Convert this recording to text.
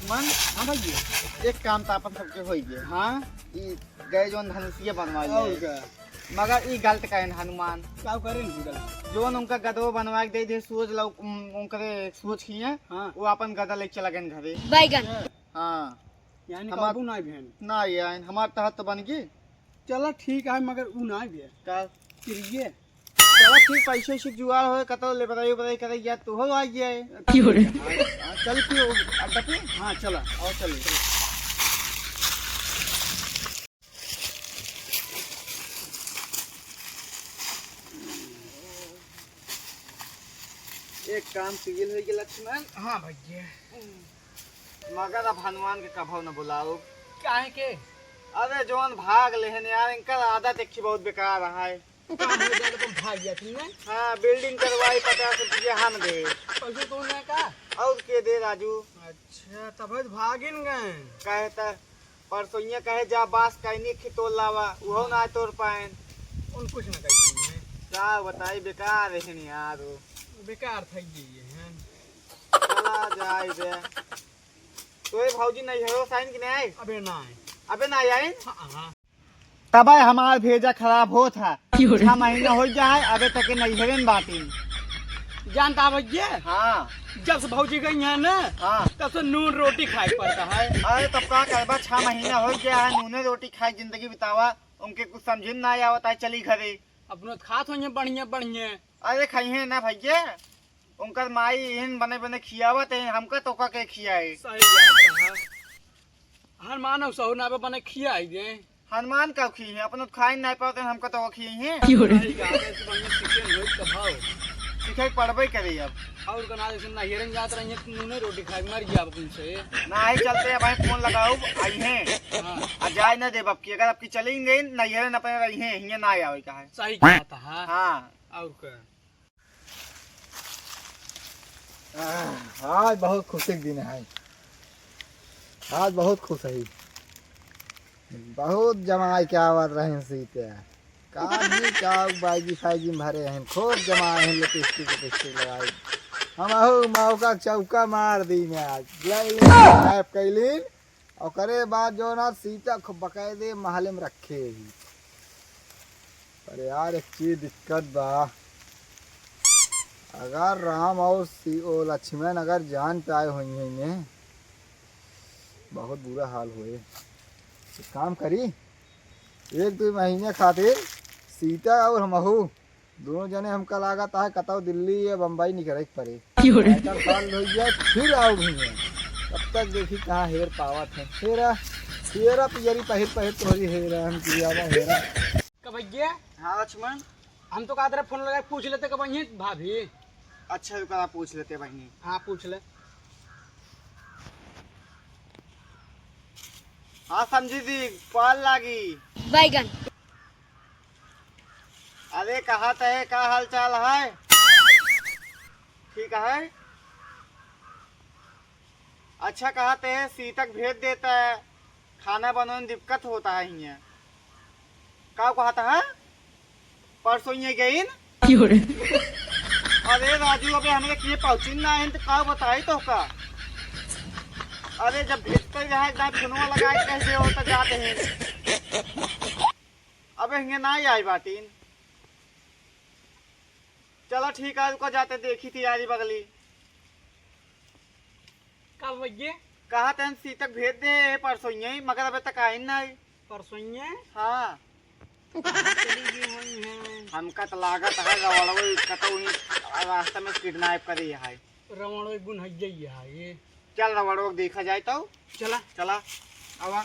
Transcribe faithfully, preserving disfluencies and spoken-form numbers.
मन, हाँ भैया। एक काम तो अपन सबके होई गए। हाँ। ई गए जौन धनुषिया बनवाई और है। का? मगर ई गलत कहेन हनुमान। का करेन हम गलत? जौन उनका गदो बनवा के दे दे, सोच लो, उन-, उनकरे सोच की है, हाँ। वो अपन गदा लेके चला गए घरे। बैगन। हाँ। यानी हमार काबू ना भेन। ना यार, हमार तहत तो बन गई। चला ठीक है, मगर ऊ ना बे। का? तिरिये। चला ठीक, पैसे वैसे जुगाड़ होए, कतौ लेबराई उबराई करे या तो हो आ जाए। क्यों रे? हाँ, चल फिर वो अड्डा पे। हाँ, चला। और चल। एक काम सिविल होई के लक्ष्मण। हाँ भैया। मगर अब हनुमान के कभौ न बुलाओ। काहे के? अरे जौन भाग लेहन यार, इनकर आदत एक बहुत बेकार है। काम हो जाए तो भाग जाती है। हाँ, बिल्डिंग करवाई, पचास रुपया हम दे। पैसे कौन है का? और के दे राजू? अच्छा, तब भागिन गए। कहे त परसोइया कहे जा बास कैनी खितोल लावा, उहो ना तोड़ पाएन। उन कुछ ना कहती है। का बताई, बेकार है यार वो। बेकार था ये, ये हैं। चला जाए बे। तो ये भौजी नहीं है, साइन की नहीं आई? अबे ना आए। अबे ना आए? हाँ, हाँ। तबे हमार भेजा खराब होत है। क्यों रे? छह महीना हो गया है, अबे तक नैहरे में बाटी। जानता भैया? हाँ। जब से भौजी गई है ना, हाँ। तब से नून रोटी खाए पड़ता है। अरे तब का करबा, छह महीना हो गया है, नूने रोटी खाए जिंदगी बितावा, उनके कुछ समझे में ना आवत है, चली घरे। अपनो तो खात होइए बढ़िया बढ़िया। अरे खाइए ना भैया, उनकर माई इहन बने बने खियावत है, हमका तो का के खियाए। सही बात है। हनुमान और सहु नावे बने खियाई दे। हनुमान का खिए हैं, अपन तो खाए नहीं पाते, हमका तो खिए हैं। क्यों रे? सही बात है, ऐसे बढ़िया सीखे में होई तो भाव। सीखे के पड़बे करे अब। और का ना जैसे नैहरे में जात रही है, तो नूने रोटी खाए, मर गया अब उनसे। ना ही चलते हैं भाई, फोन लगाओ, आई हैं। हाँ। आ जाए ना देब अब की, अगर अब की चलेंगे, नैहरे न अपने रही हैं, हियाँ ना आवे का है। सही बात है। हाँ। और का? आह, आज बहुत खुशी के दिन है, आज बहुत खुश है। बहुत जमाई के आवत रहे सीते, का जी का बागी फागी में भरे हैं, खूब जमाए हैं, लिपस्टिक लिपस्टिक लगाई। हम अहो मौका चौका मार दी मैं आज, ले ले कैलीन। ओकरे बाद जौन आज सीता खूब बकायदे महले में रखे ही। पर यार, एक चीज दिक्कत बा, अगर राम और सी-, ओ लक्ष्मण अगर जान पे आए होइहैं, बहुत बुरा हाल होए। एक काम करी, एक दो महीने खातिर सीता और हमहू दोनों जने, हमका लागत है कतौ दिल्ली या बम्बई निकरे के पड़े। क्यों रे? साल हो गया, फिर आओ भैया। तब तक देखी कहाँ हेर पावत है। हेरा, हेरा पियरी पहिर पहिर तोहरी हेरा, हम किया बा हेरा। का भैया? हाँ लक्ष्मण। हम तो कहत रहे फोन लगा के पूछ लेते कब आई हैं भाभी। अच्छा रुका, पूछ लेते बहिनी। हाँ पूछ ले। हाँ समझी दी, पाल लागी। बैगन। अरे कहत है, का हाल चाल है? ठीक है। अच्छा कहत है, सीतक भेज देता है, खाना बनोन दिक्कत होता है हियाँ। का कहत है? परसों ये गईन। क्यों रे? अरे राजू, अबे हमरे किए पहुँचिन ना है तो का बताई तो का? अरे जब भेजते रहे, एक दाई फोनवा लगा के कह दे होता जाते हैं। अबे हियाँ ना आई बाटीन। चला ठीक है, रुका जाते देखी तैयारी बगली। का भैया? कहा तन सीतक भेज दे परसोइये, मगर अबे तक आइन ना आई। परसोइये? हाँ। कहाँ चली गई होई हैं? हमका त लागत है रवड़वे कतौ ही रास्ता में किडनैप करी है। रवड़वे गुन है यही है ये। चल रवड़वे देखा जाए तो। चला। चला। आवा।